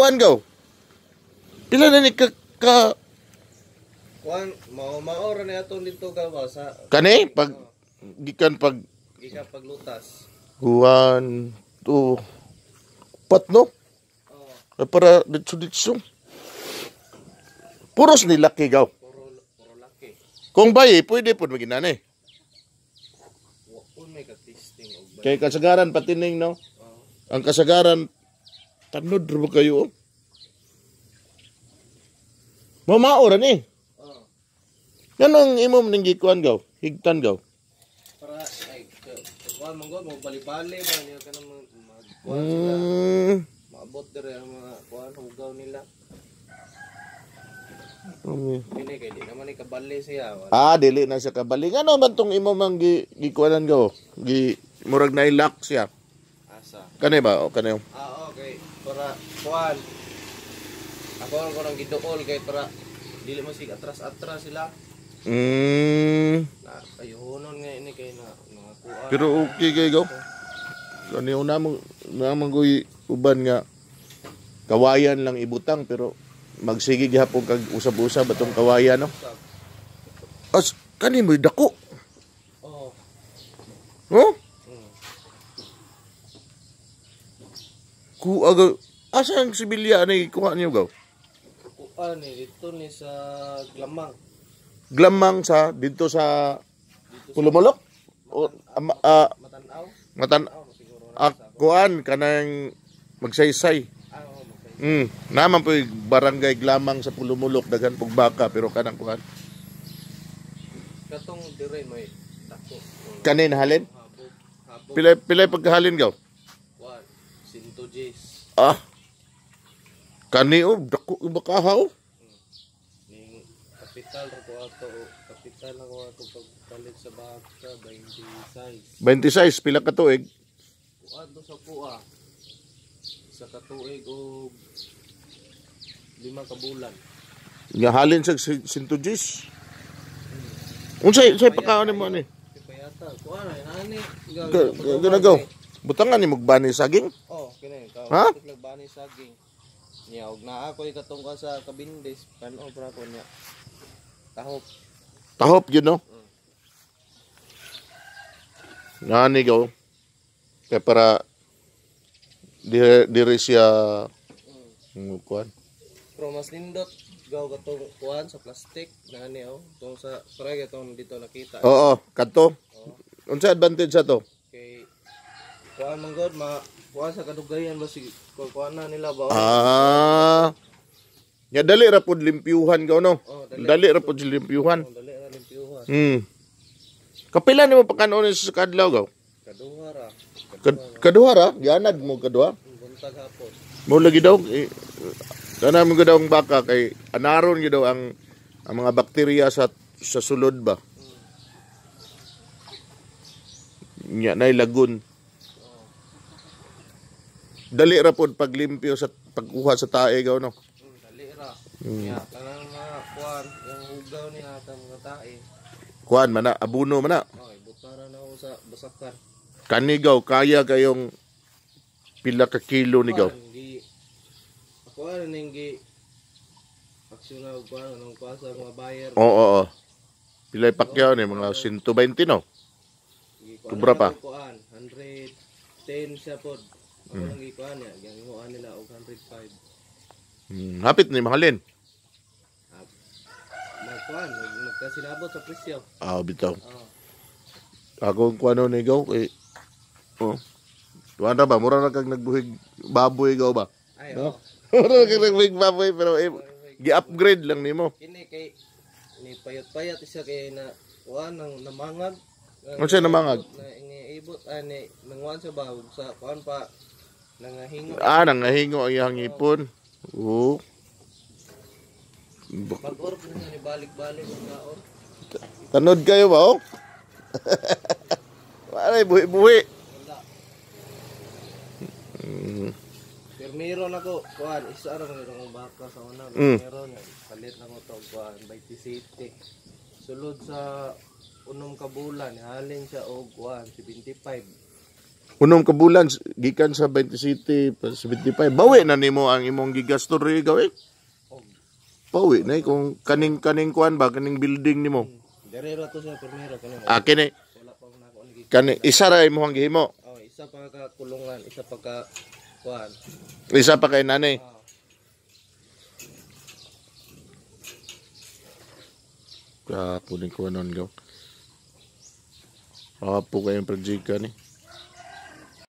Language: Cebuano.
Kuan gaw. Pila na ni ka Kuan mao mao ra ni atong dito gawa sa kani pag gikan pag gikan paglutas. 1 2 4, no? Oh, Ay, para ditso ditso. Puros ni laki gaw. Puro puro laki. Kung bayi, pwede po maginani. Wa pud may ka-testing og Kay kasagaran patining, no? Oh. Ang kasagaran tanod ra ba kayo, oh? Mamao ra ni. Oh. Nganong imong ning gikuan gaw? Higtan gaw. Para ay kuan man gud mo bali-bali ba niya kanang mga kuan sila. Maabot dire ang mga kuan hugaw nila. Kini kay di naman ni kabali siya. Wala. Ah, dili na siya kabali. Ngano man tong imo mang gikuanan gaw? Gi murag na lock siya. Asa. Kani ba o kani? Ah, okay. Para kuan. Ako ang ko nang giduol kay para dili mo sig atras-atras sila. Na ayuhonon nga ini kay na mga kuan. Pero okay kay gaw. Kani una mo naman ko'y uban nga kawayan lang ibutang, pero magsige gihapon kag usab-usab atong kawayan, no. Usab. As kani mo dako. Oh. Oh? Ku aga asa ang sibilya ani kuha niyo gaw? Kuan ni dito ni sa Glamang. Glamang sa dito sa Dito sa Pulumulok? O Matanaw. Matan Oh, siguro na sa kuan kanang magsaysay. Ah, oh, magsay. Naman po yung barangay Glamang sa Pulumulok, daghan pug baka, pero kanang kuan. Katong dire may dako. Kanin halin? Habog. Habog. Pila pila pagkahalin gaw? Kuan. Sinto Jis. Ah. Kani oh, dako yung bakaha oh. Ning kapital ra ko ato, kapital na ko ato pagpalit sa baka 26. 26 pila ka tuig? Kuan to sa kuha. Sa katuig og 5 ka bulan. Nga halin sa Sinto Gis. Unsay unsay pagkaon nimo ani? Payata. Kuan na ani. Ganagaw. Butangan ni magbani saging. Oh, kini ka. Ha? Nagbani saging. Niya og naa ko'y katong ka sa Kabindis, pano pra ko niya. Tahop. Tahop yun, no? Nani gaw. Kaya para dire dire siya kuan. Pero mas nindot gaw katong kuan sa plastic na ani oh, tong sa para katong dito nakita. Oo, kadto. Unsa advantage sa to? Kay kuan man god ma kuan sa kadugayan ba si kuan na nila ba? Oh. Ah. Nya dali ra pud limpyuhan gaw, no? Oh, dali. Dali ra pud limpyuhan. Oh, dali ra limpyuhan. Kapila nimo pakanon sa kadlaw gaw? Kaduha ra. Kaduha ra, gianad mo kaduha. Buntag, hapon. Mo lagi daw eh, kana mo daw ang baka kay anaron gyud daw ang mga bakterya sa sulod ba. Nya nay lagun. Dali ra pod paglimpyo sa pagkuha sa tae gaw, no. Dali ra. Ya, kanang mga kuan, yung hugaw ni ata mga tae. Kuan man na, abuno man na. Oh, ibutara na ako sa basakan. Kani gaw kaya kayong pila ka kilo ni gaw. Kuan, gi ako ano ning gi aksyon na og kuan nang kuan sa mga buyer. Oo. Pila pakyaw ni mga 120, no. Gi kuan Kubra na pa. ako, kuan 110 siya pod. Ako nang gi kuan niya, gihanguan nila og 105. Hapit ni mahalin. Ah, magkuan, magkasinabot sa presyo. Ah, bitaw. Oh. Ako ang kuano ni gaw kay oh. Tuwan ra ba mura ra kag nagbuhig baboy gaw ba? Ay, No? oh. Mura ra kag nagbuhig baboy pero eh, gi-upgrade lang nimo. Kini kay ni payat-payat siya kay na kuan nang namangag. Unsa namangag? Na iniibot ani nanguan sa ba ug sa kuan pa nangahingo. Ah, nangahingo ang iyang ngipon. Oo. Mag-or po ni balik-balik og kaon. Tanod kayo ba, oh? Wala, buhi-buhi. Wala. Pero meron ako, kuan, isa ra man akong baka sa una. Meron, palit na ko to, kuan, 27. Sulod sa 6 ka bulan, halin siya og kuan, 75. Unom ka bulan gikan sa 27 pa 75. Bawi na nimo ang imong gigasto ri gawi. Bawi na eh, kung kaning kuan ba, kaning building nimo. Dere ra to sa primero kani. Ah, kini Wala pa man ako ni. Kani isa ra imong gihimo. Oh, isa pa ka kulungan, isa pa ka kuan. Isa pa kay nanay. Ah. Kapo din ko nun gaw. Kapo kayong project ni.